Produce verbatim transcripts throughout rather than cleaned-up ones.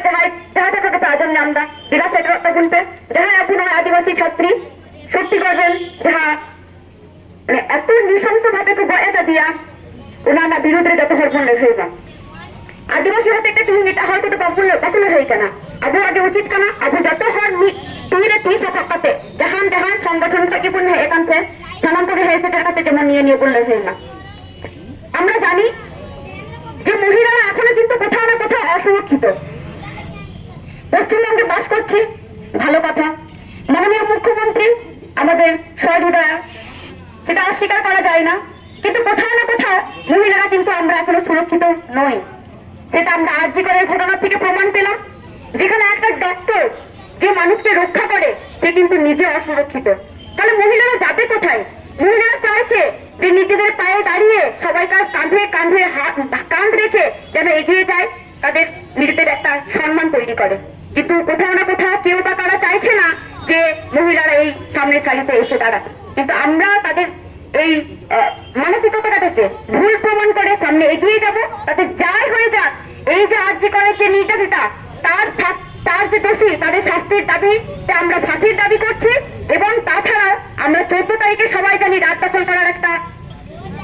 ᱡᱟᱦᱟᱸᱭ ᱡᱟᱦᱟᱸ ᱡᱟᱭᱜᱟ ᱨᱮᱯᱮ ᱟᱸᱡᱚᱢ ᱧᱟᱢ ᱮᱫᱟ, ᱫᱮᱞᱟ ᱥᱮᱴᱮᱨᱚᱜ ᱛᱟᱵᱚᱱ ᱯᱮ᱾ ᱡᱟᱦᱟᱸᱭ ᱟᱵᱚ ᱱᱚᱣᱟ ᱟᱹᱫᱤᱵᱟᱹᱥᱤ ᱪᱷᱟᱛᱨᱤ ᱥᱚᱠᱛᱤᱜᱚᱲ ᱨᱮᱱ ᱡᱟᱦᱟᱸ, ᱢᱟᱱᱮ, ᱮᱛᱚ ᱱᱨᱤᱥᱚᱝᱥᱚ ᱵᱷᱟᱵᱮ ᱠᱚ ᱜᱚᱡ ᱟᱠᱟᱫᱮᱭᱟ, ᱚᱱᱟ ᱨᱮᱱᱟᱜ ᱵᱤᱨᱩᱫᱷ ᱨᱮ ᱡᱚᱛᱚ ᱦᱚᱲ ᱵᱚᱱ ᱞᱟᱹᱲᱦᱟᱹᱭ ᱢᱟ᱾ ᱟᱹᱫᱤᱵᱟᱹᱥᱤ ᱦᱚᱛᱮᱡ ᱛᱮ ᱛᱮᱦᱮᱧ ᱮᱴᱟᱜ ᱦᱚᱲ ᱠᱚᱫᱚ ᱵᱟᱵᱚᱱ ᱞᱟᱹ-, ᱵᱟᱠᱚ ᱞᱟᱹᱲᱦᱟᱹᱭ ᱠᱟᱱᱟ᱾ ᱟᱵᱚᱣᱟᱜ ᱜᱮ ᱩᱪᱤᱛ ᱠᱟᱱᱟ, ᱟᱵᱚ ᱡᱚᱛᱚ ᱦᱚᱲ ᱢᱤᱫ ᱛᱤ ᱨᱮ ᱛᱤ ᱥᱟᱯᱟᱵ ᱠᱟᱛᱮ ᱡᱟᱦᱟᱱ ᱡᱟᱦᱟᱱ ᱥᱚᱝᱜᱚᱴᱷᱚᱱ ᱠᱷᱚᱱ ᱜᱮᱵᱚᱱ ᱦᱮᱡ ᱟᱠᱟᱱ ᱥᱮ, ᱥᱟᱱᱟᱢ ᱠᱚᱜᱮ ᱦᱮᱡ ᱥᱮᱴᱮᱨ ᱠᱟᱛᱮ ᱡᱮᱢᱚᱱ ᱱᱤᱭᱟᱹ ᱱᱤᱭᱟᱹ ᱵᱚᱱ ᱞᱟᱹᱲᱦᱟᱹᱭ ᱢᱟ᱾ আমরা জানি যে মহিলারা এখনো কিন্তু কোথাও না কোথাও অসুরক্ষিত। পশ্চিমবঙ্গে বাস করছি, ভালো কথা, মাননীয় মুখ্যমন্ত্রী আমাদের সহৃদয়া, সেটা অস্বীকার করা যায় না, কিন্তু কোথাও না কোথাও মহিলারা কিন্তু আমরা এখনো সুরক্ষিত নই। সেটা আমরা আরজি করের ঘটনা থেকে প্রমাণ পেলাম, যেখানে একটা ডক্টর যে মানুষকে রক্ষা করে, সে কিন্তু নিজে অসুরক্ষিত। তাহলে মহিলারা যাবে কোথায়? মহিলারা চাইছে যে নিজেদের পায়ে দাঁড়িয়ে, সবাইকার কাঁধে কাঁধে হাত, কাঁধ রেখে যেন এগিয়ে যায়, তাদের নিজেদের একটা সম্মান তৈরি করে। কিন্তু কোথাও না কোথাও কেউ বা তারা চাইছে না যে মহিলারা এই সামনের সারিতে এসে দাঁড়াক। কিন্তু আমরা তাদের এই, আহ, মানসিকতাটাকে ভুল প্রমাণ করে সামনে এগিয়ে যাব, তাতে যাই হয়ে যাক, এই যে আরজি করের যে নির্যাতিতা, তার শাস-, তার যে দোষী, তাদের শাস্তির দাবিতে আমরা ফাঁসির দাবি করছি। এবং তাছাড়াও আমরা চোদ্দ তারিখে সবাই জানি রাত দখল করার একটা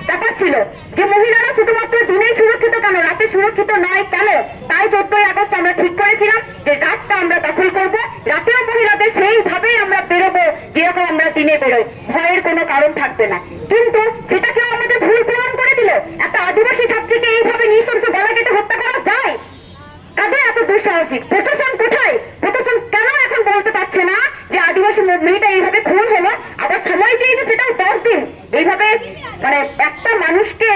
ব্যাপার ছিল, যে মহিলারা শুধুমাত্র দিনেই সুরক্ষিত কেন, রাতে সুরক্ষিত নয় কেন। তাই চোদ্দই আগস্ট আমরা ঠিক করেছিলাম যে রাতটা আমরা দখল করব, রাতেও মহিলাদের সেইভাবেই আমরা বেরোবো, যেরকম আমরা দিনে বেরোই, ভয়ের কোনো কারণ থাকবে না। কিন্তু সেটা কেউ আমাদের ভুল প্রমাণ করে দিল। একটা আদিবাসী ছাত্রীকে এইভাবে নৃশংস গলা কেটে হত্যা করা যায়? কাদের এত দুঃসাহসিক? প্রশাসন কোথায়? প্রশাসন কেন এখন বলতে পারছে না যে আদিবাসী মে-, মেয়েটা এইভাবে খুন হলো, আবার সময় চেয়েছে সেটাও দশ দিন? এইভাবে, মানে, একটা মানুষকে,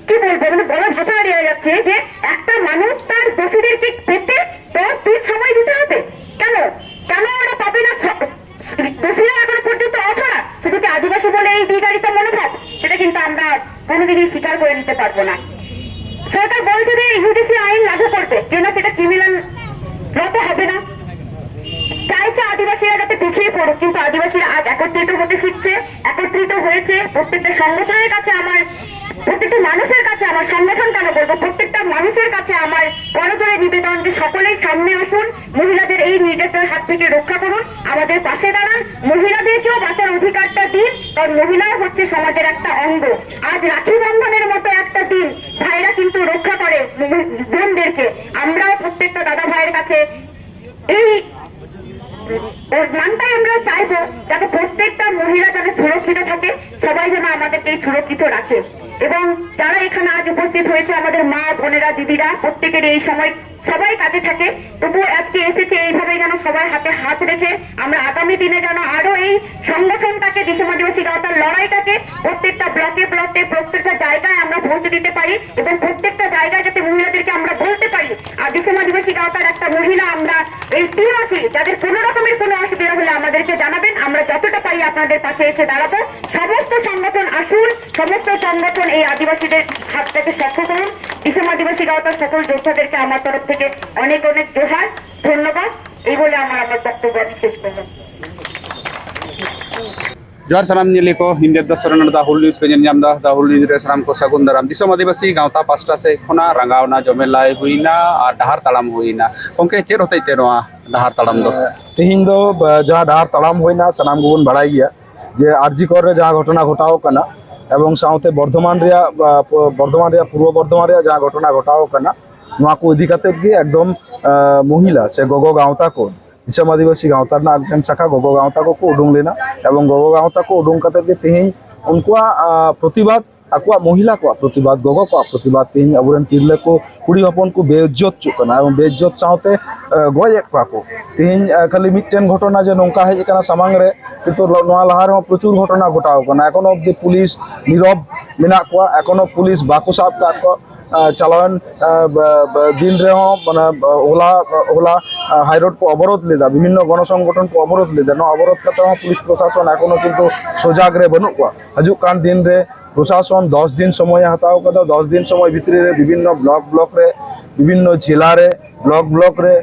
কি বলবো, মানে, বলার ভাষা হারিয়ে যাচ্ছে যে একটা মানুষ তার দোষীদেরকে পেতে দশ দিন সময় দিতে হবে। কেন? কেন ওরা পাবে না? স-, দোষীরা এখনো পর্যন্ত অধরা। শুধু কি আদিবাসী বলে এই দ্বিচারিতা মনোভাব? সেটা কিন্তু আমরা কোনোদিনই স্বীকার করে নিতে পারবো না। সরকার বলছে যে ইউডিসি আইন লাগু করবে, কিন্তু সেটা ক্রিমিনাল ল তো হবে না। চাইছে আদিবাসীরা যাতে পিছিয়ে পড়ুক, কিন্তু আদিবাসীরা আজ একত্রিত হতে শিখছে, একত্রিত হয়েছে। প্রত্যেকটা সংগঠনের কাছে আমার, প্রত্যেকটা মানুষের কাছে আমার, সংগঠন কেন বলবো, প্রত্যেকটা মানুষের কাছে আমার করজোড়ে নিবেদন যে সকলেই সামনে আসুন, মহিলাদের এই নির্যাতনের হাত থেকে রক্ষা করুন, আমাদের পাশে দাঁড়ান, মহিলাদেরকেও বাঁচার অধিকারটা দিন, কারণ মহিলাও হচ্ছে সমাজের একটা অঙ্গ। আজ রাখি বন্ধনের মতো একটা দিন, ভাইরা কিন্তু রক্ষা করে বোনদেরকে। আমরাও প্রত্যেকটা দাদা ভাইয়ের কাছে এই গানটাই আমরা চাইবো, যাতে প্রত্যেকটা মহিলা যেন সুরক্ষিত থাকে, সবাই যেন আমাদেরকে এই সুরক্ষিত রাখে। এবং যারা এখানে আজ উপস্থিত হয়েছে, আমাদের মা, বোনেরা, দিদিরা, প্রত্যেকের এই সময় সবাই কাজে থাকে, তবুও আজকে এসেছে এইভাবে যেন সবার হাতে হাত রেখে আমরা আগামী দিনে যেন আরো এই সংগঠনটাকে, দিশম আদিবাসী গাঁওতার লড়াইটাকে প্রত্যেকটা ব্লকে ব্লকে, প্রত্যেকটা জায়গায় আমরা পৌঁছে দিতে পারি এবং প্রত্যেকটা জায়গায় যাতে মহিলাদেরকে আমরা বলতে পারি। আর দিশম আদিবাসী গাঁওতার একটা মহিলা আমরা এই টিম আছি, যাদের কোনো রকমের কোনো অসুবিধা হলে আমাদেরকে জানাবেন, আমরা যতটা পারি আপনাদের পাশে এসে দাঁড়াবো। সমস্ত সংগঠন আসুন, সমস্ত সংগঠন এই আদিবাসীদের হাতটাকে শক্ত করুন। দিশম আদিবাসী গাঁওতার সকল যোদ্ধাদেরকে আমার তরফ থেকে অনেক অনেক জোহার, ধন্যবাদ। এই বলে আমার আমার বক্তব্য আমি শেষ করলাম। ᱡᱚᱦᱟᱨ ᱥᱟᱱᱟᱢ ᱧᱮᱞᱤᱭᱟᱹ ᱠᱚ, ᱤᱧ ᱫᱮᱵᱫᱟᱥ ᱥᱚᱨᱮᱱ ᱱᱚᱰᱮ ᱫᱚ ᱦᱩᱞ ᱱᱤᱭᱩᱡᱽ ᱯᱮ ᱧᱮᱞ ᱧᱟᱢ ᱮᱫᱟ᱾ ᱫᱟ ᱦᱩᱞ ᱱᱤᱭᱩᱡᱽ ᱨᱮ ᱥᱟᱱᱟᱢ ᱠᱚ ᱥᱟᱹᱜᱩᱱ ᱫᱟᱨᱟᱢ᱾ ᱫᱤᱥᱚᱢ ᱟᱹᱫᱤᱵᱟᱹᱥᱤ ᱜᱟᱶᱛᱟ ᱯᱟᱥᱴᱟ ᱥᱮᱫ ᱠᱷᱚᱱᱟᱜ ᱨᱟᱸᱜᱟᱣᱱᱟ, ᱡᱚᱢᱮᱞᱟᱭ ᱦᱩᱭᱱᱟ ᱟᱨ ᱰᱟᱦᱟᱨ ᱛᱟᱲᱟᱢ ᱦᱩᱭᱱᱟ᱾ ᱜᱚᱢᱠᱮ, ᱪᱮᱫ ᱦᱚᱛᱮᱡ ᱛᱮ ᱱᱚᱣᱟ ᱰᱟᱦᱟᱨ ᱛᱟᱲᱟᱢ ᱫᱚ? ᱛᱮᱦᱮᱧ ᱫᱚ ᱡᱟᱦᱟᱸ ᱰᱟᱦᱟᱨ ᱛᱟᱲᱟᱢ ᱦᱩᱭᱱᱟ, ᱥᱟᱱᱟᱢ ᱜᱮᱵᱚᱱ ᱵᱟᱲᱟᱭ ᱜᱮᱭᱟ ᱡᱮ ᱟᱨᱡᱤ ᱠᱚᱨ ᱨᱮ ᱡᱟᱦᱟᱸ ᱜᱷᱚᱴᱚᱱᱟ ᱜᱷᱚᱴᱟᱣ ᱠᱟᱱᱟ ᱮᱵᱚᱝ ᱥᱟᱶᱛᱮ ᱵᱚᱨᱫᱷᱚᱢᱟᱱ ᱨᱮᱭᱟᱜ ᱵᱚᱨᱫᱷᱚᱢᱟᱱ ᱨᱮᱭᱟᱜ ᱯᱩᱨᱵᱚ ᱵᱚᱨᱫᱷᱚᱢᱟᱱ ᱨᱮᱭᱟᱜ ᱡᱟᱦᱟᱸ ᱜᱷᱚᱴᱚᱱᱟ ᱜᱷᱚᱴᱟᱣ ᱠᱟᱱᱟ, ᱱᱚᱣᱟ ᱠᱚ ᱤᱫᱤ ᱠᱟᱛᱮ ᱜᱮ ᱮᱠᱫᱚᱢ ᱢᱚᱦᱤᱞᱟ ᱥᱮ ᱜᱚᱜᱚ ᱜᱟᱶᱛᱟ ᱠᱚ, ᱫᱤᱥᱚᱢ ᱟᱹᱫᱤᱵᱟᱹᱥᱤ ᱜᱟᱶᱛᱟ ᱨᱮᱱᱟᱜ ᱢᱤᱫᱴᱮᱱ ᱥᱟᱠᱷᱟ ᱜᱚᱜᱚ ᱜᱟᱶᱛᱟ ᱠᱚᱠᱚ ᱩᱰᱩᱝ ᱞᱮᱱᱟ᱾ ᱮᱵᱚᱝ ᱜᱚᱜᱚ ᱜᱟᱶᱛᱟ ᱠᱚ ᱩᱰᱩᱝ ᱠᱟᱛᱮ ᱜᱮ ᱛᱮᱦᱮᱧ ᱩᱱᱠᱩᱣᱟᱜ ᱯᱨᱚᱛᱤᱵᱟᱫ, ᱟᱠᱚᱣᱟᱜ ᱢᱚᱦᱤᱞᱟ ᱠᱚᱣᱟᱜ ᱯᱨᱚᱛᱤᱵᱟᱫ, ᱜᱚᱜᱚ ᱠᱚᱣᱟᱜ ᱯᱨᱚᱛᱤᱵᱟᱫ ᱛᱮᱦᱮᱧ ᱟᱵᱚᱨᱮᱱ ᱛᱤᱨᱞᱟᱹ ᱠᱚ, ᱠᱩᱲᱤ ᱦᱚᱯᱚᱱ ᱠᱚ ᱵᱮᱤᱡᱽᱡᱚᱛ ᱦᱚᱪᱚᱜ ᱠᱟᱱᱟ ᱮᱵᱚᱝ ᱵᱮᱤᱡᱽᱡᱚᱛ ᱥᱟᱶᱛᱮ ᱜᱚᱡ ᱮᱫ ᱠᱚᱣᱟ ᱠᱚ᱾ ᱛᱮᱦᱮᱧ ᱠᱷᱟᱹᱞᱤ ᱢᱤᱫᱴᱮᱱ ᱜᱷᱚᱴᱚᱱᱟ ᱡᱮ ᱱᱚᱝᱠᱟ ᱦᱮᱡ ᱟᱠᱟᱱᱟ ᱥᱟᱢᱟᱝ ᱨᱮ, ᱠᱤᱱᱛᱩ ᱱᱚᱣᱟ ᱞᱟᱦᱟ ᱨᱮᱦᱚᱸ ᱯᱨᱚᱪᱩᱨ ᱜᱷᱚᱴᱚᱱᱟ ᱜᱷᱚᱴᱟᱣ ᱟᱠᱟᱱᱟ᱾ ᱮᱠᱷᱚᱱ ᱚᱵᱫᱤ ᱯᱩᱞᱤᱥ ᱱᱤᱨᱚᱵ ᱢᱮᱱᱟᱜ ᱠᱚᱣᱟ, ᱮᱠᱷᱚᱱᱚ ᱯᱩᱞᱤᱥ ᱵᱟᱠᱚ ᱥᱟᱵ ᱟᱠᱟᱫ ᱠᱚᱣᱟ᱾ ᱪᱟᱞᱟᱣᱮᱱ ᱫᱤᱱ ᱨᱮᱦᱚᱸ ᱢᱟᱱᱮ ᱦᱚᱞᱟ ᱦᱚᱞᱟ ᱦᱟᱭᱨᱳᱰ ᱠᱚ ᱚᱵᱚᱨᱳᱫᱷ ᱞᱮᱫᱟ, ᱵᱤᱵᱷᱤᱱᱱᱚ ᱜᱚᱱᱚ ᱥᱚᱝᱜᱚᱴᱷᱚᱱ ᱠᱚ ᱚᱵᱚᱨᱳᱫᱷ ᱞᱮᱫᱟ᱾ ᱱᱚᱣᱟ ᱚᱵᱚᱨᱳᱫᱷ ᱠᱟᱛᱮ ᱦᱚᱸ ᱯᱩᱞᱤᱥ ᱯᱨᱚᱥᱟᱥᱚᱱ ᱮᱠᱷᱚᱱᱚ ᱠᱤᱱᱛᱩ ᱥᱚᱡᱟᱜ ᱨᱮ ᱵᱟᱹᱱᱩᱜ ᱠᱚᱣᱟ᱾ ᱦᱤᱡᱩᱜ ᱠᱟᱱ ᱫᱤᱱ ᱨᱮ ᱯᱨᱚᱥᱟᱥᱚᱱ ᱫᱚᱥ ᱫᱤᱱ ᱥᱚᱢᱚᱭᱮ ᱦᱟᱛᱟᱣ ᱠᱟᱫᱟ᱾ ᱫᱚᱥ ᱫᱤᱱ ᱥᱚᱢᱚᱭ ᱵᱷᱤᱛᱨᱤ ᱨᱮ ᱵᱤᱵᱷᱤᱱᱱᱚ ᱵᱞᱚᱠ ᱵᱞᱚᱠ ᱨᱮ, ᱵᱤᱵᱷᱤᱱᱱᱚ ᱡᱮᱞᱟ ᱨᱮ ᱵᱞᱚᱠ ᱵᱞᱚᱠ ᱨᱮ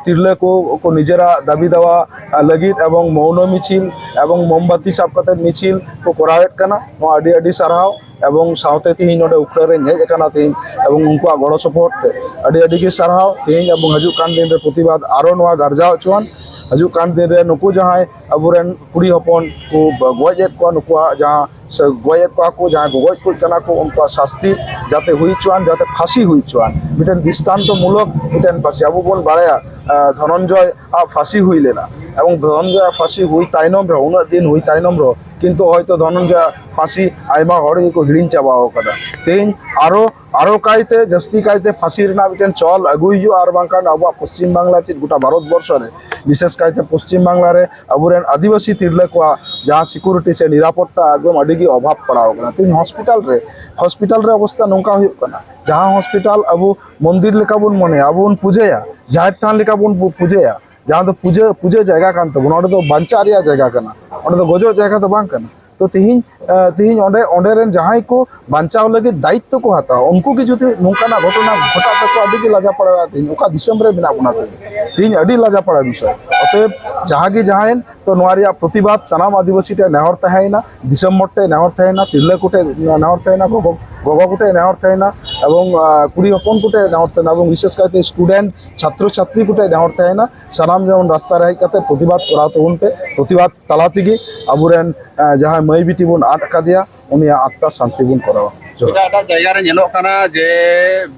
ᱛᱤᱨᱞᱟᱹ ᱠᱚ ᱱᱤᱡᱮᱨᱟᱜ ᱫᱟᱹᱵᱤ ᱫᱟᱣᱟ ᱞᱟᱹᱜᱤᱫ ᱮᱵᱚᱝ ᱢᱳᱣᱱᱚ ᱢᱤᱪᱷᱤᱞ ᱮᱵᱚᱝ ᱢᱳᱢᱵᱟᱛᱤ ᱥᱟᱵ ᱠᱟᱛᱮ ᱢᱤᱪᱷᱤᱞ ᱠᱚ ᱠᱚᱨᱟᱣᱮᱫ ᱠᱟᱱᱟ᱾ ᱱᱚᱣᱟ ᱟᱹᱰᱤ ᱟᱹᱰᱤ ᱥᱟᱨᱦᱟᱣ᱾ ᱮᱵᱚᱝ ᱥᱟᱶᱛᱮ ᱛᱮᱦᱮᱧ ᱱᱚᱰᱮ ᱩᱠᱷᱲᱟᱹ ᱨᱮᱧ ᱦᱮᱡ ᱟᱠᱟᱱᱟ ᱛᱮᱦᱮᱧ, ᱮᱵᱚᱝ ᱩᱱᱠᱩᱣᱟᱜ ᱜᱚᱲᱚ ᱥᱚᱯᱚᱦᱚᱫ ᱛᱮ ᱟᱹᱰᱤ ᱟᱹᱰᱤ ᱜᱮ ᱥᱟᱨᱦᱟᱣ᱾ ᱛᱮᱦᱮᱧ ᱮᱵᱚᱝ ᱦᱤᱡᱩᱜ ᱠᱟᱱ ᱫᱤᱱ ᱨᱮ ᱯᱨᱚᱛᱤᱵᱟᱫ ᱟᱨᱚ ᱱᱚᱣᱟ ᱜᱟᱨᱡᱟᱣ ᱦᱚᱪᱚᱣᱟᱱ, ᱦᱤᱡᱩᱜ ᱠᱟᱱ ᱫᱤᱱ ᱨᱮ ᱱᱩᱠᱩ ᱡᱟᱦᱟᱸᱭ ᱟᱵᱚᱨᱮᱱ ᱠᱩᱲᱤ ᱦᱚᱯᱚᱱ ᱠᱚ ᱜᱚᱡ ᱮᱫ ᱠᱚᱣᱟ, ᱱᱩᱠᱩᱣᱟᱜ ᱡᱟᱦᱟᱸ ᱥᱮ ᱜᱚᱡ ᱮᱫ ᱠᱚᱣᱟ ᱠᱚ, ᱡᱟᱦᱟᱸᱭ ᱜᱚᱜᱚᱡ ᱠᱚ ᱠᱟᱱᱟ ᱠᱚ, ᱩᱱᱠᱩᱣᱟᱜ ᱥᱟᱥᱛᱤ ᱡᱟᱛᱮ ᱦᱩᱭ ᱦᱚᱪᱚᱣᱟᱱ, ᱡᱟᱛᱮ ᱯᱷᱟᱸᱥᱤ ᱦᱩᱭ ᱦᱚᱪᱚᱣᱟᱱ, ᱢᱤᱫᱴᱮᱱ ᱫᱨᱤᱥᱴᱟᱱᱛᱚ ᱢᱩᱞᱚᱠ ᱢᱤᱫᱴᱮᱱ ᱯᱷᱟᱸᱥᱤ᱾ ᱟᱵᱚ ᱵᱚᱱ ᱵᱟᱲᱟᱭᱟ, ᱟᱸ, ᱫᱷᱚᱱᱚᱱᱡᱚᱭ ᱟᱜ ᱯᱷᱟᱸᱥᱤ ᱦᱩᱭ ᱞᱮᱱᱟ, ᱮᱵᱚᱝ ᱫᱷᱚᱱᱚᱱᱡᱚᱭ ᱟᱜ ᱯᱷᱟᱸᱥᱤ ᱦᱩᱭ ᱛᱟᱭᱱᱚᱢ ᱨᱮᱦᱚᱸ, ᱩᱱᱟᱹᱜ ᱫᱤᱱ ᱦᱩᱭ ᱛᱟᱭᱱᱚᱢ ᱨᱮᱦᱚᱸ, ᱠᱤᱱᱛᱩ ᱦᱚᱭᱛᱚ ᱫᱷᱚᱱᱚᱱᱡᱚᱭ ᱟᱜ ᱯᱷᱟᱸᱥᱤ ᱟᱭᱢᱟ ᱦᱚᱲ ᱜᱮᱠᱚ ᱦᱤᱲᱤᱧ ᱪᱟᱵᱟᱣ ᱠᱟᱫᱟ᱾ ᱛᱮᱦᱮᱧ ᱟᱨᱚ, ᱟᱨᱚ ᱠᱟᱭᱛᱮ, ᱡᱟᱹᱥᱛᱤ ᱠᱟᱭᱛᱮ ᱯᱷᱟᱸᱥᱤ ᱨᱮᱱᱟᱜ ᱢᱤᱫᱴᱮᱱ ᱪᱚᱞ ᱟᱹᱜᱩᱭ ᱦᱩᱭᱩᱜᱼᱟ, ᱟᱨ ᱵᱟᱝᱠᱷᱟᱱ ᱟᱵᱚᱣᱟᱜ ᱯᱚᱥᱪᱤᱢ ᱵᱟᱝᱞᱟ ᱪᱮᱫ ᱜᱚᱴᱟ ᱵᱷᱟᱨᱚᱛ ᱵᱚᱨᱥᱚ ᱨᱮ, ᱵᱤᱥᱮᱥ ᱠᱟᱭᱛᱮ ᱯᱚᱥᱪᱤᱢ ᱵᱟᱝᱞᱟ ᱨᱮ ᱟᱵᱚᱨᱮᱱ ᱟᱹᱫᱤᱵᱟᱹᱥᱤ ᱛᱤᱨᱞᱟᱹ ᱠᱚᱣᱟᱜ ᱡᱟᱦᱟᱸ ᱥᱤᱠᱩᱨᱤᱴᱤ ᱥᱮ ᱱᱤᱨᱟᱯᱚᱛᱛᱟ ᱮᱠᱫᱚᱢ ᱟᱹᱰᱤ ᱜᱮ ᱚᱵᱷᱟᱵᱽ ᱯᱟᱲᱟᱣ ᱠᱟᱱᱟ᱾ ᱛᱮᱦᱮᱧ ᱦᱚᱥᱯᱤᱴᱟᱞ ᱨᱮ, ᱦᱚᱥᱯᱤᱴᱟᱞ ᱨᱮ ᱚᱵᱚᱥᱛᱟ ᱱᱚᱝᱠᱟ ᱦᱩᱭᱩᱜ ᱠᱟᱱᱟ, ᱡᱟᱦᱟᱸ ᱦᱚᱥᱯᱤᱴᱟᱞ ᱟᱵᱚ ᱢᱚᱱᱫᱤᱨ ᱞᱮᱠᱟ ᱵᱚᱱ ᱢᱚᱱᱮᱭᱟ, ᱟᱵᱚ ᱵᱚᱱ ᱯᱩᱡᱟᱹᱭᱟ, ᱡᱟᱦᱮᱨ ᱛᱷᱟᱱ ᱞᱮᱠᱟ ᱵᱚᱱ ᱯᱩ-, ᱯᱩᱡᱟᱹᱭᱟ, ᱡᱟᱦᱟᱸ ᱫᱚ ᱯᱩᱡᱟᱹ, ᱯᱩᱡᱟᱹ ᱡᱟᱭᱜᱟ ᱠᱟᱱ ᱛᱟᱵᱚᱱᱟ, ᱚᱸᱰᱮ ᱫᱚ ᱵᱟᱧᱪᱟᱜ ᱨᱮᱭᱟᱜ ᱡᱟᱭᱜᱟ ᱠᱟᱱᱟ, ᱚᱸᱰᱮ ᱫᱚ ᱜᱚᱡᱚᱜ ᱡᱟᱭᱜᱟ ᱫᱚ ᱵᱟᱝ ᱠᱟᱱᱟ᱾ ᱛᱚ ᱛᱤᱦᱤᱧ, ᱟᱸ, ᱛᱤᱦᱤᱧ ᱚᱸᱰᱮ, ᱚᱸᱰᱮ ᱨᱮᱱ ᱡᱟᱦᱟᱸᱭ ᱠᱚ ᱵᱟᱧᱪᱟᱣ ᱞᱟᱹᱜᱤᱫ ᱫᱟᱭᱤᱛᱛᱚ ᱠᱚ ᱦᱟᱛᱟᱣᱟ, ᱩᱱᱠᱩ ᱜᱮ ᱡᱩᱫᱤ ᱱᱚᱝᱠᱟᱱᱟᱜ ᱜᱷᱚᱴᱚᱱᱟ ᱜᱷᱚᱴᱟᱜ ᱛᱟᱠᱚᱣᱟ, ᱟᱹᱰᱤ ᱜᱮ ᱞᱟᱡᱟ ᱯᱟᱲᱟ᱾ ᱛᱤᱦᱤᱧ ᱚᱠᱟ ᱫᱤᱥᱚᱢ ᱨᱮ ᱢᱮᱱᱟᱜ ᱵᱚᱱᱟ? ᱛᱤᱦᱤᱧ, ᱛᱤᱦᱤᱧ ᱟᱹᱰᱤ ᱞᱟᱡᱟ ᱯᱟᱲᱟ ᱵᱤᱥᱚᱭ᱾ ᱚᱛᱚᱮᱵ ᱡᱟᱦᱟᱸ ᱜᱮ ᱡᱟᱦᱟᱸᱭᱮᱱ, ᱛᱚ ᱱᱚᱣᱟ ᱨᱮᱭᱟᱜ ᱯᱨᱚᱛᱤᱵᱟᱫ ᱥᱟᱱᱟᱢ ᱟᱹᱫᱤᱵᱟᱹᱥᱤ ᱴᱷᱮᱱ ᱱᱮᱦᱚᱨ ᱛᱟᱦᱮᱸᱭᱮᱱᱟ, ᱫᱤᱥᱚᱢ ᱦᱚᱲ ᱴᱷᱮᱱ ᱱᱮᱦᱚᱨ ᱛᱟᱦᱮᱸᱭᱮᱱᱟ, ᱛᱤᱨᱞᱟᱹ ᱠᱚᱴᱷᱮᱱ ᱱᱮᱦᱚᱨ ᱛᱟᱦᱮᱸᱭᱮᱱᱟ, ᱜᱚᱜᱚ, ᱜᱚᱜᱚ ᱠᱚᱴᱷᱮᱱ ᱱᱮᱦᱚᱨ ᱛᱟᱦᱮᱸᱭᱮᱱᱟ, ᱮᱵᱚᱝ, ᱟᱸ, ᱠᱩᱲᱤ ᱦᱚᱯᱚᱱ ᱠᱚᱴᱷᱮᱱ ᱱᱮᱦᱚᱨ ᱛᱟᱦᱮᱸᱭᱮᱱᱟ, ᱮᱵᱚᱝ ᱵᱤᱥᱮᱥ ᱠᱟᱭᱛᱮ ᱥᱴᱩᱰᱮᱱᱴ, ᱪᱷᱟᱛᱨᱚ ᱪᱷᱟᱛᱨᱤ ᱠᱚᱴᱷᱮᱱ ᱱᱮᱦᱚᱨ ᱛᱟᱦᱮᱸᱭᱮᱱᱟ, ᱥᱟᱱᱟᱢ ᱡᱮᱢᱚᱱ ᱨᱟᱥᱛᱟ ᱨᱮ ᱦᱮᱡ ᱠᱟᱛᱮ ᱯᱨᱚᱛᱤᱵᱟᱫ ᱠᱚᱨᱟᱣ ᱛᱟᱵᱚᱱ ᱯᱮ᱾ ᱯᱨᱚᱛᱤᱵᱟᱫ ᱛᱟᱞᱟ ᱛᱮᱜᱮ ᱟᱵᱚᱨᱮᱱ, ᱟᱸ, ᱡᱟᱦᱟᱸᱭ ᱢᱟᱹᱭ ᱵᱤᱴᱤ ᱵᱚᱱ ᱟᱫ ᱟᱠᱟᱫᱮᱭᱟ, ᱩᱱᱤᱭᱟᱜ ᱟᱛᱛᱟ ᱥᱟᱱᱛᱤ ᱵᱚᱱ ᱠᱚᱨᱟᱣᱟ᱾ ᱡᱚᱦᱟᱨ᱾ ᱮᱴᱟᱜ ᱮᱴᱟᱜ ᱡᱟᱭᱜᱟ ᱨᱮ ᱧᱮᱞᱚᱜ ᱠᱟᱱᱟ ᱡᱮ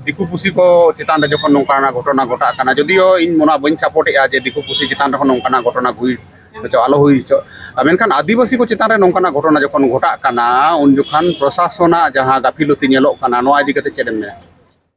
ᱫᱤᱠᱩ ᱯᱩᱥᱤ ᱠᱚ ᱪᱮᱛᱟᱱ ᱨᱮ ᱡᱚᱠᱷᱚᱱ ᱱᱚᱝᱠᱟᱱᱟᱜ ᱜᱷᱚᱴᱚᱱᱟ ᱜᱷᱚᱴᱟᱜ ᱠᱟᱱᱟ, ᱡᱚᱫᱤᱭᱳ ᱤᱧ ᱚᱱᱟ ᱵᱟᱹᱧ ᱥᱟᱯᱳᱨᱴ ᱮᱜᱼᱟ ᱡᱮ ᱫᱤᱠᱩ ᱯᱩᱥᱤ ᱪᱮᱛᱟᱱ ᱨᱮᱦᱚᱸ ᱱᱚᱝᱠᱟᱱᱟᱜ ᱜᱷᱚᱴᱚᱱᱟ ᱦᱩᱭ ᱦᱚᱪᱚ, ᱟᱞᱚ ᱦᱩᱭ ᱦᱚᱪᱚ, ᱟᱨ ᱢᱮᱱᱠᱷᱟᱱ ᱟᱹᱫᱤᱵᱟᱹᱥᱤ ᱠᱚ ᱪᱮᱛᱟᱱ ᱨᱮ ᱱᱚᱝᱠᱟᱱᱟᱜ ᱜᱷᱚᱴᱚᱱᱟ ᱡᱚᱠᱷᱚᱱ ᱜᱷᱚᱴᱟᱜ ᱠᱟᱱᱟ, ᱩᱱ ᱡᱚᱠᱷᱟᱱ ᱯᱨᱚᱥᱟᱥᱚᱱᱟᱜ ᱡᱟᱦᱟᱸ ᱜᱟᱹᱯᱷᱤᱞᱚᱛᱤ ᱧᱮᱞᱚᱜ ᱠᱟᱱᱟ, ᱱᱚᱣᱟ ᱤᱫᱤ ᱠᱟᱛᱮ ᱪᱮᱫ ᱮᱢ ᱢᱮᱱᱟ?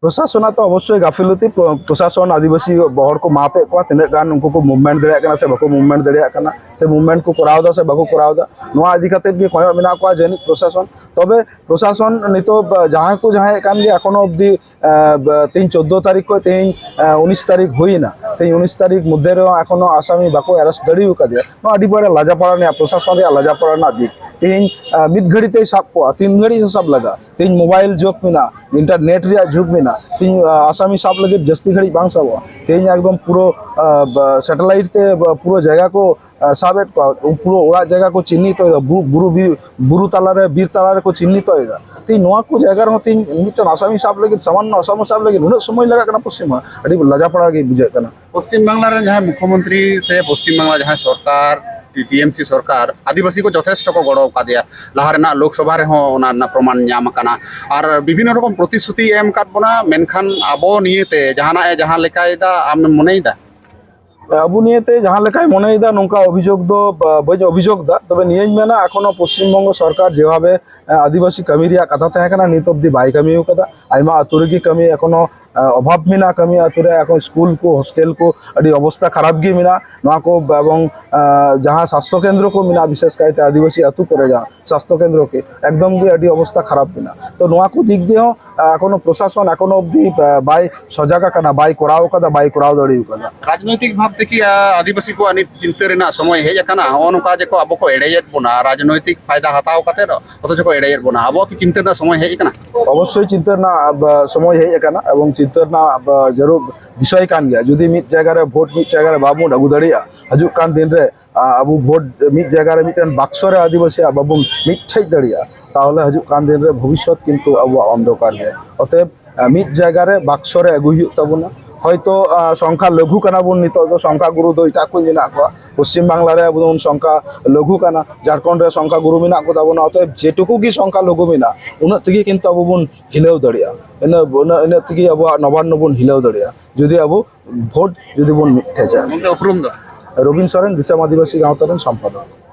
ᱯᱨᱚᱥᱟᱥᱚᱱᱟᱜ ᱛᱚ ᱚᱵᱚᱥᱥᱳᱭ ᱜᱟᱹᱯᱷᱤᱞᱚᱛᱤ᱾ ᱯᱨᱚ-, ᱯᱨᱚᱥᱟᱥᱚᱱ ᱟᱹᱫᱤᱵᱟᱹᱥᱤ ᱦᱚᱲ ᱠᱚ ᱢᱟᱯᱮᱫ ᱠᱚᱣᱟ, ᱛᱤᱱᱟᱹᱜ ᱜᱟᱱ ᱩᱱᱠᱩ ᱠᱚ ᱢᱩᱵᱷᱢᱮᱱᱴ ᱫᱟᱲᱮᱭᱟᱜ ᱠᱟᱱᱟ ᱥᱮ ᱵᱟᱠᱚ ᱢᱩᱵᱷᱢᱮᱱᱴ ᱫᱟᱲᱮᱭᱟᱜ ᱠᱟᱱᱟ, ᱥᱮ ᱢᱩᱵᱷᱢᱮᱱᱴ ᱠᱚ ᱠᱚᱨᱟᱣ ᱮᱫᱟ ᱥᱮ ᱵᱟᱠᱚ ᱠᱚᱨᱟᱣ ᱮᱫᱟ, ᱱᱚᱣᱟ ᱤᱫᱤ ᱠᱟᱛᱮ ᱜᱮ ᱠᱚᱭᱚᱜ ᱢᱮᱱᱟᱜ ᱠᱚᱣᱟ ᱡᱟᱹᱱᱤᱡ ᱯᱨᱚᱥᱟᱥᱚᱱ᱾ ᱛᱚᱵᱮ ᱯᱨᱚᱥᱟᱥᱚᱱ ᱱᱤᱛᱚᱜ ᱡᱟᱦᱟᱸᱭ ᱠᱚ ᱡᱟᱦᱟᱸᱭᱮᱫ ᱠᱟᱱ ᱜᱮ, ᱮᱠᱷᱚᱱᱳ ᱚᱵᱫᱤ, ᱟᱸ, ᱵ-, ᱛᱮᱦᱮᱧ ᱪᱳᱫᱽᱫᱳ ᱛᱟᱹᱨᱤᱠᱷ ᱠᱷᱚᱱ ᱛᱮᱦᱮᱧ, ᱟᱸ, ᱩᱱᱤᱥ ᱛᱟᱹᱨᱤᱠᱷ ᱦᱩᱭᱮᱱᱟ᱾ ᱛᱮᱦᱮᱧ ᱩᱱᱤᱥ ᱛᱟᱹᱨᱤᱠᱷ ᱢᱚᱫᱽᱫᱷᱮ ᱨᱮᱦᱚᱸ ᱮᱠᱷᱚᱱᱳ ᱟᱥᱟᱢᱤ ᱵᱟᱠᱚ ᱟᱨᱮᱥᱴ ᱫᱟᱲᱮ ᱟᱠᱟᱫᱮᱭᱟ᱾ ᱱᱚᱣᱟ ᱟᱹᱰᱤ ᱵᱟᱲᱟ ᱞᱟᱡᱟᱯᱟᱲᱟ ᱨᱮᱱᱟᱜ, ᱯᱨᱚᱥᱟᱥᱚᱱ ᱨᱮᱭᱟᱜ ᱞᱟᱡᱟᱯᱟᱲᱟ ᱨᱮᱱᱟᱜ ᱫᱤᱠ᱾ ᱛᱮᱦᱮᱧ, ᱟᱸ, ᱢᱤᱫ ᱜᱷᱟᱹᱲᱤ ᱛᱮᱭ ᱥᱟᱵ ᱠᱚᱣᱟ, ᱛᱤᱱ ᱜᱷᱟᱹᱲᱤᱡ ᱥᱟᱵ ᱞᱟᱜᱟ? ᱛᱮᱦᱮᱧ ᱢᱳᱵᱟᱭᱤᱞ ᱡᱩᱜᱽ ᱢᱮᱱᱟᱜᱼᱟ, ᱤᱱᱴᱟᱨᱱᱮᱴ ᱨᱮᱭᱟᱜ ᱡᱩᱜᱽ ᱢᱮᱱᱟᱜᱼᱟ᱾ ᱛᱮᱦᱮᱧ, ᱟᱸ, ᱟᱥᱟᱢᱤ ᱥᱟᱵ ᱞᱟᱹᱜᱤᱫ ᱡᱟᱹᱥᱛᱤ ᱜᱷᱟᱹᱲᱤᱡ ᱵᱟᱝ ᱥᱟᱵᱚᱜᱼᱟ᱾ ᱛᱮᱦᱮᱧ ᱮᱠᱫᱚᱢ ᱯᱩᱨᱟᱹ, ᱟᱸ, ᱵ-, ᱥᱮᱴᱮᱞᱟᱭᱤᱴ ᱛᱮ ᱵ-, ᱯᱩᱨᱟᱹ ᱡᱟᱭᱜᱟ ᱠᱚ, ᱟᱸ, ᱥᱟᱵᱮᱫ ᱠᱚᱣᱟ, ᱯᱩᱨᱟᱹ ᱚᱲᱟᱜ ᱡᱟᱭᱜᱟ ᱠᱚ ᱪᱤᱱᱦᱤᱛᱚᱭᱮᱫᱟ, ᱵᱩ-, ᱵᱩᱨᱩ ᱵᱤᱨ, ᱵᱩᱨᱩ ᱛᱟᱞᱟᱨᱮ, ᱵᱤᱨ ᱛᱟᱞᱟᱨᱮ ᱠᱚ ᱪᱤᱱᱦᱤᱛᱚᱭᱮᱫᱟ᱾ ᱛᱮᱦᱮᱧ ᱱᱚᱣᱟ ᱠᱚ ᱡᱟᱭᱜᱟ ᱨᱮᱦᱚᱸ ᱛᱮᱦᱮᱧ ᱢᱤᱫᱴᱟᱝ ᱟᱥᱟᱢᱤ ᱥᱟᱵ ᱞᱟᱹᱜᱤᱫ, ᱥᱟᱢᱟᱱᱱᱚ ᱟᱥᱟᱢᱤ ᱥᱟᱵ ᱞᱟᱹᱜᱤᱫ ᱱᱩᱱᱟᱹᱜ ᱥᱚᱢᱚᱭ ᱞᱟᱜᱟᱜ ᱠᱟᱱᱟ ᱯᱚᱥᱪᱤᱢ ᱵᱟᱝᱞᱟ, ᱟᱹᱰᱤ ᱞᱟᱡᱟᱯᱟᱲᱟ ᱜᱮ ᱵᱩᱡᱷᱟᱹᱜ ᱠᱟᱱᱟ᱾ ᱯᱚᱥᱪᱤᱢ ᱵᱟᱝᱞᱟ ᱨᱮᱱ ᱡᱟᱦᱟᱸᱭ ᱢᱩᱠᱷᱭᱚᱢᱚᱱᱛᱨᱤ ᱥᱮ ᱯᱚᱥᱪᱤᱢ ᱵᱟᱝᱞᱟ ᱡᱟᱦᱟᱸᱭ ᱥᱚᱨᱠᱟᱨ, ᱴᱤ ᱮᱢ ᱥᱤ ᱥᱚᱨᱠᱟᱨ, ᱟᱹᱫᱤᱵᱟᱹᱥᱤ ᱠᱚ ᱡᱚᱛᱷᱮᱥᱴᱚ ᱠᱚ ᱜᱚᱲᱚ ᱟᱠᱟᱫᱮᱭᱟ᱾ ᱞᱟᱦᱟ ᱨᱮᱱᱟᱜ ᱞᱳᱠᱥᱚᱵᱷᱟ ᱨᱮᱦᱚᱸ ᱚᱱᱟ ᱨᱮᱱᱟᱜ ᱯᱨᱚᱢᱟᱱ ᱧᱟᱢ ᱟᱠᱟᱱᱟ᱾ ᱟᱨ ᱵᱤᱵᱷᱤᱱᱱᱚ ᱨᱚᱠᱚᱢ ᱯᱨᱚᱛᱤᱥᱨᱩᱛᱤ ᱮᱢ ᱟᱠᱟᱫ ᱵᱚᱱᱟ, ᱢᱮᱱᱠᱷᱟᱱ ᱟᱵᱚ ᱱᱤᱭᱮᱛᱮ ᱡᱟᱦᱟᱱᱟᱜ ᱮ ᱡᱟᱦᱟᱸ ᱞᱮᱠᱟᱭᱮᱫᱟ, ᱟᱢᱮᱢ ᱢᱚᱱᱮᱭᱮᱫᱟ? ᱟᱵᱚ ᱱᱤᱭᱮᱛᱮ ᱡᱟᱦᱟᱸ ᱞᱮᱠᱟᱭ ᱢᱚᱱᱮᱭᱮᱫᱟ, ᱱᱚᱝᱠᱟ ᱚᱵᱷᱤᱡᱳᱜᱽ ᱫᱚ ᱵᱟ-, ᱵᱟᱹᱧ ᱚᱵᱷᱤᱡᱳᱜᱽ ᱫᱟ᱾ ᱛᱚᱵᱮ ᱱᱤᱭᱟᱹᱧ ᱢᱮᱱᱟ, ᱮᱠᱷᱚᱱᱳ ᱯᱚᱥᱪᱤᱢ ᱵᱚᱝᱜᱚ ᱥᱚᱨᱠᱟᱨ ᱡᱮᱵᱷᱟᱵᱮ, ᱮ, ᱟᱹᱫᱤᱵᱟᱹᱥᱤ ᱠᱟᱹᱢᱤ ᱨᱮᱭᱟᱜ ᱠᱟᱛᱷᱟ ᱛᱟᱦᱮᱸ ᱠᱟᱱᱟ, ᱱᱤᱛ ᱚᱵᱫᱤ ᱵᱟᱭ ᱠᱟᱹᱢᱤ ᱟᱠᱟᱫᱟ᱾ ᱟᱭᱢᱟ ᱟᱹᱛᱩ ᱨᱮᱜᱮ ᱠᱟᱹᱢᱤ ᱮᱠᱷᱚᱱᱳ, ᱮ, ᱚᱵᱷᱟᱵᱽ ᱢᱮᱱᱟᱜᱼᱟ᱾ ᱠᱟᱹᱢᱤ ᱟᱹᱛᱩ ᱨᱮ ᱮᱠᱷᱚᱱ ᱥᱠᱩᱞ ᱠᱚ, ᱦᱳᱥᱴᱮᱞ ᱠᱚ ᱟᱹᱰᱤ ᱚᱵᱚᱥᱛᱟ ᱠᱷᱟᱨᱟᱯ ᱜᱮ ᱢᱮᱱᱟᱜᱼᱟ᱾ ᱱᱚᱣᱟ ᱠᱚ ᱮᱵᱚᱝ, ᱮ, ᱡᱟᱦᱟᱸ ᱥᱟᱥᱛᱷᱚ ᱠᱮᱱᱫᱨᱚ ᱠᱚ ᱢᱮᱱᱟᱜᱼᱟ, ᱵᱤᱥᱮᱥ ᱠᱟᱭᱛᱮ ᱟᱹᱫᱤᱵᱟᱹᱥᱤ ᱟᱹᱛᱩ ᱠᱚᱨᱮ ᱡᱟᱦᱟᱸ ᱥᱟᱥᱛᱷᱚ ᱠᱮᱱᱫᱨᱚ ᱠᱚ, ᱮᱠᱫᱚᱢ ᱜᱮ ᱟᱹᱰᱤ ᱚᱵᱚᱥᱛᱟ ᱠᱷᱟᱨᱟᱯ ᱢᱮᱱᱟᱜᱼᱟ᱾ ᱛᱚ ᱱᱚᱣᱟ ᱠᱚ ᱫᱤᱠ ᱫᱤᱭᱮ ᱦᱚᱸ ᱮᱠᱷᱚᱱᱳ ᱯᱨᱚᱥᱟᱥᱚᱱ ᱮᱠᱷᱚᱱᱳ ᱚᱵᱫᱤ, ᱮ, ᱵᱟᱭ ᱥᱚᱡᱟᱜ ᱟᱠᱟᱱᱟ, ᱵᱟᱭ ᱠᱚᱨᱟᱣ ᱟᱠᱟᱫᱟ, ᱵᱟᱭ ᱠᱚᱨᱟᱣ ᱫᱟᱲᱮ ᱟᱠᱟᱫᱟ᱾ ᱨᱟᱡᱽᱱᱳᱭᱛᱤᱠ ᱵᱷᱟᱵ ᱛᱮ ᱠᱤ, ᱟ, ᱟᱹᱫᱤᱵᱟᱹᱥᱤ ᱠᱚᱣᱟᱜ ᱱᱤᱛ ᱪᱤᱱᱛᱟᱹ ᱨᱮᱱᱟᱜ ᱥᱚᱢᱚᱭ ᱦᱮᱡ ᱟᱠᱟᱱᱟ? ᱱᱚᱜᱼᱚ ᱱᱚᱝᱠᱟ ᱡᱮ ᱠᱚ ᱟᱵᱚ ᱠᱚ ᱮᱲᱮᱭᱮᱫ ᱵᱚᱱᱟ, ᱨᱟᱡᱽᱱᱳᱭᱛᱤᱠ ᱯᱷᱟᱭᱫᱟ ᱦᱟᱛᱟᱣ ᱠᱟᱛᱮ ᱫᱚ ᱚᱛᱷᱚᱪᱚ ᱠᱚ ᱮᱲᱮᱭᱮᱫ ᱵᱚᱱᱟ᱾ ᱟᱵᱚᱣᱟᱜ ᱠᱤ ᱪᱤᱱᱛᱟᱹ ᱨᱮᱱᱟᱜ ᱥᱚᱢᱚᱭ ᱦᱮᱡ ᱟᱠᱟᱱᱟ? ᱚᱵᱚᱥᱥᱳᱭ ᱪᱤᱱᱛᱟᱹ ᱨᱮᱱᱟᱜ, ᱟ, ᱥᱚᱢᱚᱭ ᱦᱮᱡ ᱟᱠᱟᱱᱟ ᱮᱵᱚᱝ ᱪᱤᱱᱛᱟᱹ ᱨᱮᱱᱟᱜ, ᱟ, ᱡᱟᱹᱨᱩᱲ ᱵᱤᱥᱚᱭ ᱠᱟᱱ ᱜᱮᱭᱟ᱾ ᱡᱩᱫᱤ ᱢᱤᱫ ᱡᱟᱭᱜᱟ ᱨᱮ ᱵᱷᱳᱴ ᱢᱤᱫ ᱡᱟᱭᱜᱟ ᱨᱮ ᱵᱟᱵᱚᱱ ᱟᱹᱜᱩ ᱫᱟᱲᱮᱭᱟᱜᱼᱟ, ᱦᱤᱡᱩᱜ ᱠᱟᱱ ᱫᱤᱱ ᱨᱮ, ᱟ, ᱟᱵᱚ ᱵᱷᱳᱴ ᱢᱤᱫ ᱡᱟᱭᱜᱟ ᱨᱮ ᱢᱤᱫᱴᱮᱱ ᱵᱟᱠᱥᱚ ᱨᱮ ᱟᱹᱫᱤᱵᱟᱹᱥᱤᱭᱟᱜ ᱵᱟᱵᱚᱱ ᱢᱤᱫᱴᱷᱮᱡ ᱫᱟᱲᱮᱭᱟᱜᱼᱟ, ᱛᱟᱦᱚᱞᱮ ᱦᱤᱡᱩᱜ ᱠᱟᱱ ᱫᱤᱱ ᱨᱮ ᱵᱷᱚᱵᱤᱥᱥᱚᱛ ᱠᱤᱱᱛᱩ ᱟᱵᱚᱣᱟᱜ ᱚᱱᱫᱷᱚᱠᱟᱨ ᱜᱮ᱾ ᱚᱛᱮᱵ, ᱟ, ᱢᱤᱫ ᱡᱟᱭᱜᱟ ᱨᱮ ᱵᱟᱠᱥᱚ ᱨᱮ ᱟᱹᱜᱩᱭ ᱦᱩᱭᱩᱜ ᱛᱟᱵᱚᱱᱟ᱾ ᱦᱚᱭᱛᱚ, ᱟ, ᱥᱚᱝᱠᱷᱟ ᱞᱟᱹᱜᱷᱩ ᱠᱟᱱᱟ ᱵᱚᱱ, ᱱᱤᱛᱚᱜ ᱫᱚ ᱥᱚᱝᱠᱷᱟ ᱜᱩᱨᱩ ᱫᱚ ᱮᱴᱟᱜ ᱠᱚ ᱢᱮᱱᱟᱜ ᱠᱚᱣᱟ᱾ ᱯᱚᱥᱪᱤᱢ ᱵᱟᱝᱞᱟ ᱨᱮ ᱟᱵᱚ ᱫᱚᱵᱚᱱ ᱥᱚᱝᱠᱷᱟ ᱞᱟᱹᱜᱷᱩ ᱠᱟᱱᱟ, ᱡᱷᱟᱲᱠᱷᱚᱸᱰ ᱨᱮ ᱥᱚᱝᱠᱷᱟ ᱜᱩᱨᱩ ᱢᱮᱱᱟᱜ ᱠᱚ ᱛᱟᱵᱚᱱᱟ᱾ ᱚᱛᱮᱵ, ᱡᱮᱴᱩᱠᱩ ᱜᱮ ᱥᱚᱝᱠᱷᱟ ᱞᱟᱹᱜᱷᱩ ᱢᱮᱱᱟᱜᱼᱟ, ᱩᱱᱟᱹᱜ ᱛᱮᱜᱮ ᱠᱤᱱᱛᱩ ᱟᱵᱚ ᱵᱚᱱ ᱦᱤᱞᱟᱹᱣ ᱫᱟᱲᱮᱭᱟᱜᱼᱟ᱾ ᱤᱱᱟᱹ, ᱤᱱᱟᱹ, ᱤᱱᱟᱹᱜ ᱛᱮᱜᱮ ᱟᱵᱚᱣᱟᱜ ᱱᱚᱵᱟᱱᱱᱚ ᱵᱚᱱ ᱦᱤᱞᱟᱹᱣ ᱫᱟᱲᱮᱭᱟᱜᱼᱟ, ᱡᱩᱫᱤ ᱟᱵᱚ ᱵᱷᱳᱴ ᱡᱩᱫᱤ ᱵᱚᱱ ᱢᱤᱫᱴᱷᱮᱡᱟ᱾ ᱜᱚᱢᱠᱮ, ᱩᱯᱨᱩᱢ ᱫᱚ? ᱨᱚᱵᱤᱱ ᱥᱚᱨᱮᱱ, ᱫᱤᱥᱚᱢ ᱟᱹᱫᱤᱵᱟᱹᱥᱤ ᱜᱟᱶᱛᱟ ᱨᱮᱱ ᱥᱚᱢᱯᱟᱫᱚᱠ᱾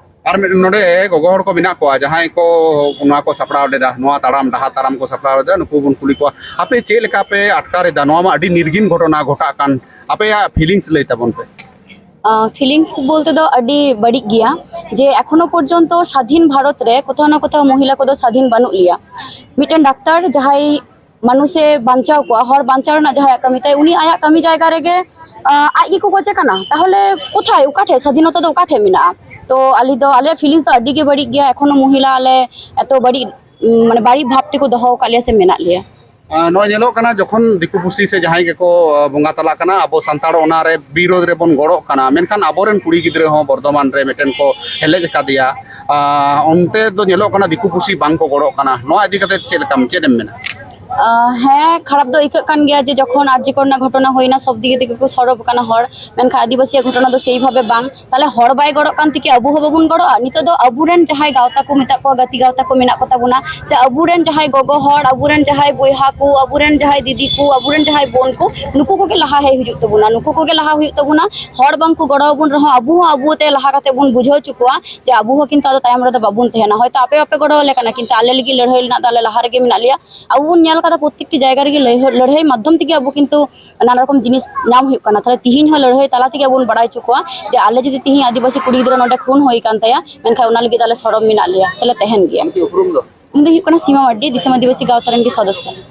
ᱟᱨ ᱢᱤᱫ ᱱᱚᱰᱮ ᱜᱚᱜᱚ ᱦᱚᱲ ᱠᱚ ᱢᱮᱱᱟᱜ ᱠᱚᱣᱟ, ᱡᱟᱦᱟᱸᱭ ᱠᱚ ᱱᱚᱣᱟ ᱠᱚ ᱥᱟᱯᱲᱟᱣ ᱞᱮᱫᱟ, ᱱᱚᱣᱟ ᱛᱟᱲᱟᱢ ᱰᱟᱦᱟᱨ ᱛᱟᱲᱟᱢ ᱠᱚ ᱥᱟᱯᱲᱟᱣ ᱞᱮᱫᱟ, ᱱᱩᱠᱩ ᱵᱚᱱ ᱠᱩᱞᱤ ᱠᱚᱣᱟ, ᱟᱯᱮ ᱪᱮᱫ ᱞᱮᱠᱟ ᱯᱮ ᱟᱴᱠᱟᱨ ᱮᱫᱟ? ᱱᱚᱣᱟ ᱢᱟ ᱟᱹᱰᱤ ᱱᱤᱨᱜᱷᱤᱱ ᱜᱷᱚᱴᱚᱱᱟ ᱜᱷᱚᱴᱟᱜ ᱠᱟᱱ, ᱟᱯᱮᱭᱟᱜ ᱯᱷᱤᱞᱤᱝᱥ ᱞᱟᱹᱭ ᱛᱟᱵᱚᱱ ᱯᱮ᱾ ᱯᱷᱤᱞᱤᱝᱥ ᱵᱚᱞᱛᱮ ᱫᱚ ᱟᱹᱰᱤ ᱵᱟᱹᱲᱤᱡ ᱜᱮᱭᱟ, ᱡᱮ ᱮᱠᱷᱚᱱᱳ ᱯᱚᱨᱡᱚᱱᱛᱚ ᱥᱟᱫᱷᱤᱱ ᱵᱷᱟᱨᱚᱛ ᱨᱮ ᱠᱳᱛᱷᱟᱣ ᱱᱟ ᱠᱳᱛᱷᱟᱣ ᱢᱚᱦᱤᱞᱟ ᱠᱚᱫᱚ ᱥᱟᱫᱷᱤᱱ ᱵᱟᱹᱱᱩᱜ ᱞᱮᱭᱟ᱾ ᱢᱤᱫᱴᱮᱱ ᱰᱟᱠᱛᱟᱨ ᱡᱟᱦᱟᱸᱭ ᱢᱟᱱᱩᱥᱮ ᱵᱟᱧᱪᱟᱣ ᱠᱚᱣᱟ, ᱦᱚᱲ ᱵᱟᱧᱪᱟᱣ ᱨᱮᱱᱟᱜ ᱡᱟᱦᱟᱸᱭᱟᱜ ᱠᱟᱹᱢᱤ ᱛᱟᱭ, ᱩᱱᱤ ᱟᱭᱟᱜ ᱠᱟᱹᱢᱤ ᱡᱟᱭᱜᱟ ᱨᱮᱜᱮ, ᱟᱸ, ᱟᱡ ᱜᱮᱠᱚ ᱜᱚᱡᱮ ᱠᱟᱱᱟ᱾ ᱛᱟᱦᱚᱞᱮ ᱠᱳᱛᱷᱟᱭ, ᱚᱠᱟ ᱴᱷᱮᱡ ᱥᱟᱫᱷᱤᱱᱚᱛᱟ ᱫᱚ ᱚᱠᱟ ᱴᱷᱮᱡ ᱢᱮᱱᱟᱜᱼᱟ? ᱛᱚ ᱟᱞᱮ ᱫᱚ, ᱟᱞᱮᱭᱟᱜ ᱯᱷᱤᱞᱤᱝᱥ ᱫᱚ ᱟᱹᱰᱤ ᱜᱮ ᱵᱟᱹᱲᱤᱡ ᱜᱮᱭᱟ᱾ ᱮᱠᱷᱚᱱᱳ ᱢᱚᱦᱤᱞᱟ ᱟᱞᱮ ᱮᱛᱚ ᱵᱟᱹᱲᱤᱡ, ᱩᱢ, ᱢᱟᱱᱮ ᱵᱟᱹᱲᱤᱡ ᱵᱷᱟᱵ ᱛᱮᱠᱚ ᱫᱚᱦᱚ ᱟᱠᱟᱫ ᱞᱮᱭᱟ ᱥᱮ ᱢᱮᱱᱟᱜ ᱞᱮᱭᱟ᱾ ᱟᱸ, ᱱᱚᱜᱼᱚᱭ ᱧᱮᱞᱚᱜ ᱠᱟᱱᱟ, ᱡᱚᱠᱷᱚᱱ ᱫᱤᱠᱩ ᱯᱩᱥᱤ ᱥᱮ ᱡᱟᱦᱟᱸᱭ ᱜᱮᱠᱚ, ᱟᱸ, ᱵᱚᱸᱜᱟ ᱛᱟᱞᱟᱜ ᱠᱟᱱᱟ, ᱟᱵᱚ ᱥᱟᱱᱛᱟᱲ ᱚᱱᱟᱨᱮ ᱵᱤᱨᱳᱫᱷ ᱨᱮᱵᱚᱱ ᱜᱚᱲᱚᱜ ᱠᱟᱱᱟ, ᱢᱮᱱᱠᱷᱟᱱ ᱟᱵᱚᱨᱮᱱ ᱠᱩᱲᱤ ᱜᱤᱫᱽᱨᱟᱹ ᱦᱚᱸ ᱵᱚᱨᱫᱷᱚᱢᱟᱱ ᱨᱮ ᱢᱤᱫᱴᱮᱱ ᱠᱚ ᱦᱮᱞᱮᱡ ᱟᱠᱟᱫᱮᱭᱟ᱾ ᱟᱨ ᱚᱱᱛᱮ ᱫᱚ ᱧᱮᱞᱚᱜ ᱠᱟᱱᱟ ᱫᱤᱠᱩ ᱯᱩᱥᱤ ᱵᱟᱝ ᱠᱚ ᱜᱚᱲᱚᱜ ᱠᱟᱱᱟ, ᱱᱚᱣᱟ ᱤᱫᱤ ᱠᱟᱛᱮ ᱪᱮᱫ ᱞᱮᱠᱟᱢ, ᱪᱮᱫ ᱮᱢ ᱢᱮᱱᱟ? ᱟᱸ, ᱦᱮᱸ, ᱠᱷᱟᱨᱟᱯ ᱫᱚ ᱟᱹᱭᱠᱟᱹᱜ ᱠᱟᱱ ᱜᱮᱭᱟ ᱡᱮ ᱡᱚᱠᱷᱚᱱ ᱟᱨ ᱡᱤ ᱠᱚᱨ ᱨᱮᱱᱟᱜ ᱜᱷᱚᱴᱚᱱᱟ ᱦᱩᱭᱱᱟ, ᱥᱚᱵ ᱫᱤᱠ ᱫᱤᱭᱮ ᱠᱚ ᱥᱚᱨᱚᱵ ᱠᱟᱱᱟ ᱦᱚᱲ, ᱢᱮᱱᱠᱷᱟᱱ ᱟᱹᱫᱤᱵᱟᱹᱥᱤᱭᱟᱜ ᱜᱷᱚᱴᱚᱱᱟ ᱫᱚ ᱥᱮᱭ ᱵᱷᱟᱵᱮ ᱵᱟᱝ᱾ ᱛᱟᱦᱞᱮ ᱦᱚᱲ ᱵᱟᱭ ᱜᱚᱲᱚᱜ ᱠᱟᱱ ᱛᱮᱠᱤ ᱟᱵᱚ ᱦᱚᱸ ᱵᱟᱵᱚᱱ ᱜᱚᱲᱚᱜᱼᱟ? ᱱᱤᱛᱚᱜ ᱫᱚ ᱟᱵᱚᱨᱮᱱ ᱡᱟᱦᱟᱸᱭ ᱜᱟᱶᱛᱟ ᱠᱚ ᱢᱮᱛᱟᱜ ᱠᱚᱣᱟ, ᱜᱟᱛᱮ ᱜᱟᱶᱛᱟ ᱠᱚ ᱢᱮᱱᱟᱜ ᱠᱚ ᱛᱟᱵᱚᱱᱟ, ᱥᱮ ᱟᱵᱚᱨᱮᱱ ᱡᱟᱦᱟᱸᱭ ᱜᱚᱜᱚ ᱦᱚᱲ, ᱟᱵᱚᱨᱮᱱ ᱡᱟᱦᱟᱸᱭ ᱵᱚᱭᱦᱟ ᱠᱚ, ᱟᱵᱚᱨᱮᱱ ᱡᱟᱦᱟᱸᱭ ᱫᱤᱫᱤ ᱠᱚ, ᱟᱵᱚᱨᱮᱱ ᱡᱟᱦᱟᱸᱭ ᱵᱳᱱ ᱠᱚ, ᱱᱩᱠᱩ ᱠᱚᱜᱮ ᱞᱟᱦᱟ ᱦᱮᱡ ᱦᱩᱭᱩᱜ ᱛᱟᱵᱚᱱᱟ, ᱱᱩᱠᱩ ᱠᱚᱜᱮ ᱞᱟᱦᱟ ᱦᱩᱭᱩᱜ ᱛᱟᱵᱚᱱᱟ᱾ ᱦᱚᱲ ᱵᱟᱝ ᱠᱚ ᱜᱚᱲᱚ ᱟᱵᱚᱱ ᱨᱮᱦᱚᱸ ᱟᱵᱚ ᱦᱚᱸ ᱟᱵᱚ ᱛᱮ ᱞᱟᱦᱟ ᱠᱟᱛᱮ ᱵᱚᱱ ᱵᱩᱡᱷᱟᱹᱣ ᱦᱚᱪᱚ ᱠᱚᱣᱟ ᱡᱮ ᱟᱵᱚ ᱦᱚᱸ ᱠᱤᱱᱛᱩ ᱟᱫᱚ ᱛᱟᱭᱚᱢ ᱨᱮᱫᱚ ᱵᱟᱵᱚᱱ ᱛᱟᱦᱮᱱᱟ᱾ ᱦᱚᱭᱛᱳ ᱟᱯᱮ ᱵᱟᱯᱮ ᱜᱚᱲᱚ ᱟᱞᱮ ᱠᱟᱱᱟ, ᱠᱤᱱᱛᱩ ᱟᱞᱮ ᱞᱟᱹᱜᱤᱫ ᱞᱟᱹᱲᱦᱟᱹᱭ ᱨᱮᱱᱟᱜ ᱫᱚ ᱟᱞᱮ ᱞᱟᱦᱟ ᱨᱮᱜᱮ ᱢᱮᱱᱟᱜ ᱞᱮᱭᱟ᱾ ᱟᱵᱚ ᱵᱚᱱ ᱧᱮᱞ ᱠᱟᱫᱟ ᱯᱨᱚᱛᱮᱠᱴᱤ ᱡᱟᱭᱜᱟ ᱨᱮᱜᱮ ᱞᱟᱹᱲᱦᱟᱹ-, ᱞᱟᱹᱲᱦᱟᱹᱭ ᱢᱟᱫᱽᱫᱷᱚᱢ ᱛᱮᱜᱮ ᱟᱵᱚ ᱠᱤᱱᱛᱩ ᱱᱟᱱᱟ ᱨᱚᱠᱚᱢ ᱡᱤᱱᱤᱥ ᱧᱟᱢ ᱦᱩᱭᱩᱜ ᱠᱟᱱᱟ᱾ ᱛᱟᱦᱞᱮ ᱛᱤᱦᱤᱧ ᱦᱚᱸ ᱞᱟᱹᱲᱦᱟᱹᱭ ᱛᱟᱞᱟ ᱛᱮᱜᱮ ᱟᱵᱚ ᱵᱚᱱ ᱵᱟᱲᱟᱭ ᱦᱚᱪᱚ ᱠᱚᱣᱟ ᱡᱮ ᱟᱞᱮ ᱡᱩᱫᱤ ᱛᱤᱦᱤᱧ ᱟᱹᱫᱤᱵᱟᱹᱥᱤ ᱠᱩᱲᱤ ᱜᱤᱫᱽᱨᱟᱹ ᱱᱚᱰᱮ ᱠᱷᱩᱱ ᱦᱩᱭ ᱠᱟᱱ ᱛᱟᱭᱟ, ᱢᱮᱱᱠᱷᱟᱱ ᱚᱱᱟ ᱞᱟᱹᱜᱤᱫ ᱟᱞᱮ ᱥᱚᱨᱚᱢ ᱢᱮᱱᱟᱜ ᱞᱮᱭᱟ ᱥᱮᱞᱮ ᱛᱟᱦᱮᱱ ᱜᱮᱭᱟ᱾ ᱟᱢᱟᱜ ᱩᱯᱨᱩᱢ ᱫᱚ? ᱤᱧ ᱫᱚ ᱦᱩᱭᱩᱜ ᱠᱟᱱᱟ ᱥᱤᱢᱟ ᱢᱟᱨᱰᱤ, ᱫᱤᱥᱚᱢ ᱟᱹᱫᱤᱵᱟᱹᱥᱤ ᱜᱟᱶᱛᱟ ᱨᱮᱱ ᱜᱮ ᱥᱚᱫᱚᱥᱥᱚ᱾